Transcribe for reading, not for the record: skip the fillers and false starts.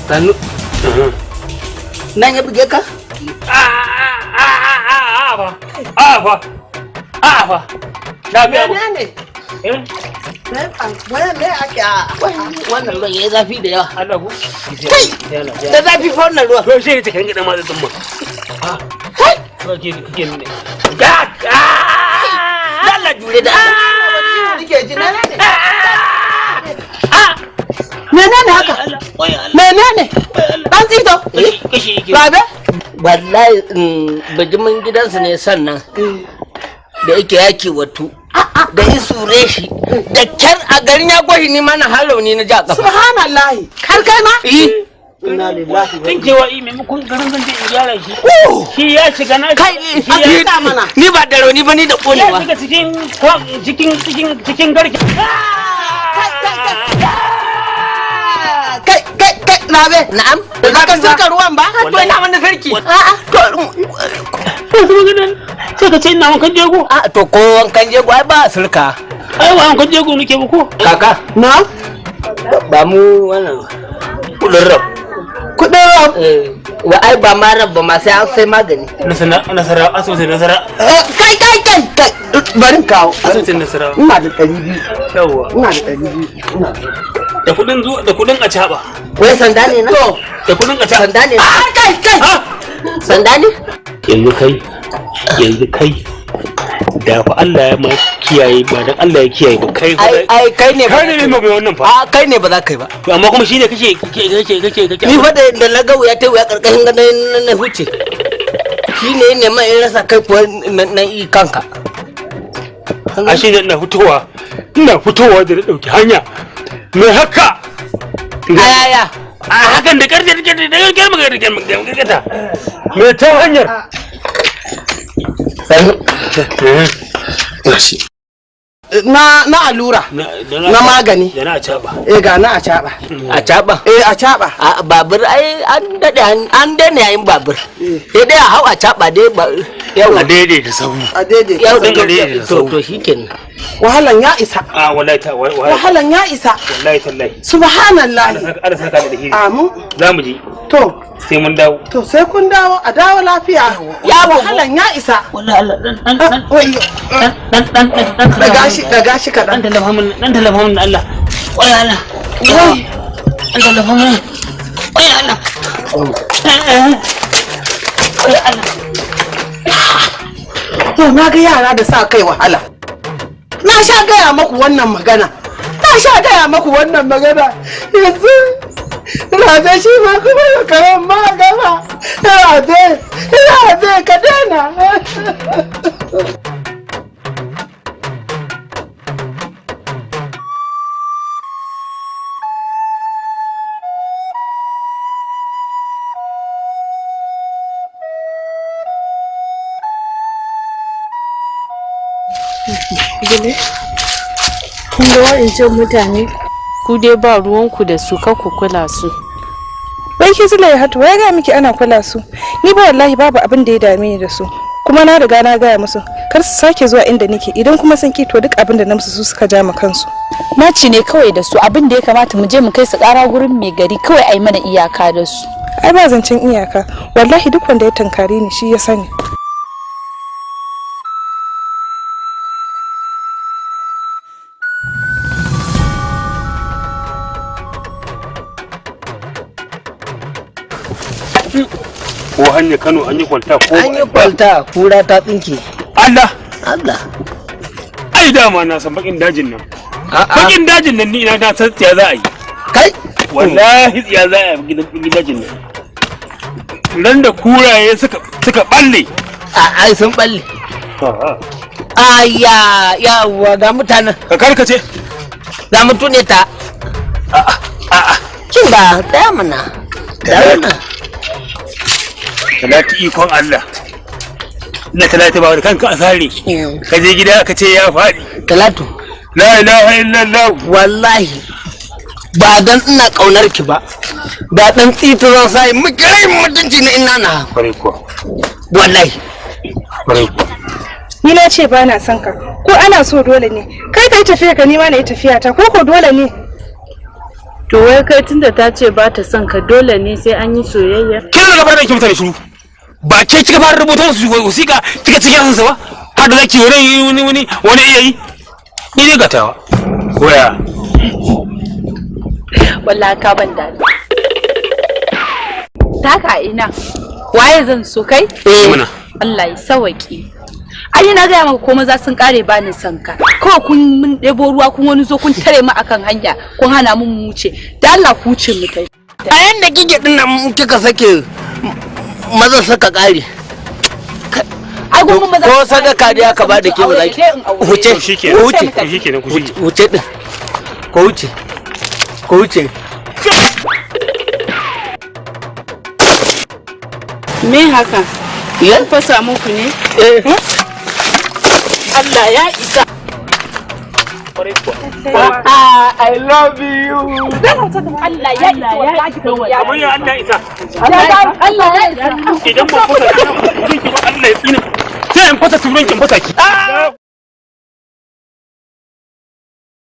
Sannu. Nan ya buge ka? A fa. A fa. A fa. Na biya. Menene? Eh? Wai me ake a Wannan ruwan yayi zafi da yawa. Allah ku. Kai! Da zafi fa wannan ruwan. To shi ne take ringa dan matsa tsumma. Kai! Kake kike ne. Ga! Allah jure da Allah. nike ji menene? Menene haka? Menene? Dan tsito? Kashi yake. Rabe? Wallahi bijimin gidansu ne sannan da yake yaki wato da isure shi da kyar a garin ya gwashi ni mana har rauni na ja kafa. Subhanallahi. Har kai ma? Eh. Inna lillahi wa Tinkewa i maimakon garin zan je in gyara shi. Shi ya shiga na Kai shi ya mana. Ni ba da rauni ba ni da ya konewa. shiga cikin cikin cikin cikin garke. Kai kai kai Rabe. Na'am. Ba ka sirka ruwan ba? To ina wani sarki. A'a. To Sai ka ce ina wankan jego. a to ko wankan jego ai ba sulka. Ai ba wankan jego nake ba ko. Kaka Na? ba mu wannan Kudin rab. Kudin rab. eh wa ai ba ma rabba ma sai an sai magani. Nasara nasara asibitin nasara. Kai kai kai kai bari in kawo. Asibitin nasara. Ina da 200. Yawwa. Ina da 200. Ina da. Da kudin zuwa da kudin a caba. Wai sanda ne na? To. Da kudin a caba. Sanda ne. Ah kai kai. Sanda ne? Yanzu kai yanzu kai da fa Allah ya ma kiyaye ba dan Allah ya kiyaye ba kai Ai ai kai ne kai ne mai wannan fa. A kai ne ba za ka yi ba. To amma kuma shine kake kake kake kake Ni fa da na ga wuya ta wuya karkashin gadon na huce. Shi ne neman in rasa kai kuwa na yi kanka. A shi ne ina fitowa da na dauki hanya mai haka. Ayaya. A hakan da karfe da karfe da karfe da karfe da karfe mai ta hanyar. Sannu. Na na allura. Na magani. Da na caba. Eh ga na a caba. A caɓa. Eh a caba. A babur ai an daɗe an daina yayin babur. Sai dai a hau a caɓa dai ba A yau. daidaita sahu. A daidai. Yau Sun gare da to sau. to shikenan. Wahalan ya isa. A wallahi ta wallahi Wahalan ya isa. wallahi tallahi. Subhanallahi. Allah saka da alheri. Amin. Za mu je To sai mun dawo. to sai kun dawo a dawo lafiya. Ya bugu. Wahalan ya isa. Wallahi Allah dan dan dan Wayyo. dan dan dan dan Daga shi daga shi dan kaɗan. tallafa min dan tallafa min Allah. Wallahi Allah. Wai. Dan tallafa min. Wallahi Allah. Wallahi Allah. To na ga yara da sa kai wahala. Na sha gaya maku wannan magana. Na sha gaya maku wannan magana. Yanzu Rabe shi ma kuma ya karan ma gaba. Rabe, Rabe ka daina. Gile, kun ga wa'ancan mutane ku dai ba ruwanku da su kar ku kula su. Wai ke Zulai Hatu, wai ga miki ana kula su. Ni ba wallahi babu abin da ya dame ni da su. Kuma na riga na gaya musu kar su sake zuwa inda nake idan kuma sun ki to duk abin da na musu su suka ja ma kansu. Naci ne kawai da su abin da ya kamata mu je mu kai su kara gurin mai gari kawai ai mana iyaka da su. Ai ba zancen iyaka wallahi duk wanda ya tankare ni shi ya sani. Ko hanya Kano an yi kwalta ko An yi kwalta kura ta tsinke. Allah Allah. ai dama na san bakin dajin nan. A'a. Bakin dajin nan ni ina na san tsiya za a yi. Kai. Wallahi tsiya za a yi bakin dajin nan. Ran da kuraye suka suka balle. A ai sun balle. Ayya yawa ga mutanen. Ka karkace. Ga mutune ta. A'a. Kin ga tsaya mana. Tsaya mana. Talatu ikon Allah. Na talatu ba da kanka a sare. Ka je gida ka ce ya faɗi. Talatu. La ilaha illallah. Wallahi ba dan ina kaunar ki ba. Da dan tsito zan sai mu kirai mutunci na ina na. Kwarai kuwa. Wallahi. Kwarai kuwa. Ni na ce ba na son ka ko ana so dole ne kai ka yi tafiya ka nima na yi tafiya ta ko ko dole ne. To wai kai tunda ta ce ba ta son ka dole ne sai an yi soyayya. Kin riga ba da ki mutane shiru. Ba ke kika fara rubuta su wasiƙa kika cikin sa ba? Har da zaki wani wani wani iya yi. Ni ne gatawa. Waya. Wallahi ka ban dadi. Taka ina. Waye zan so kai? Muna. Allah ya sawaki. Ai na gaya maka ko maza sun kare ba ni son ka. Kawai kun mun ɗebo ruwa kun wani zo kun tare mu akan hanya kun hana mun mu wuce. Da Allah ku wuce mu tai. A yanda kike din nan kika sake maza suka kare. Ai gungun maza. Ko sadaka dai aka ba da ke ba za ki. Wuce. Shikenan. Wuce. Shikenan ku shige. Wuce din. Ko wuce. Ko wuce. Me haka? Yan Fasa muku ne? Eh. Allah ya isa. I love you. Allah ya isa wallahi. Kamar ya Allah isa. Allah ya isa. Idan ba ku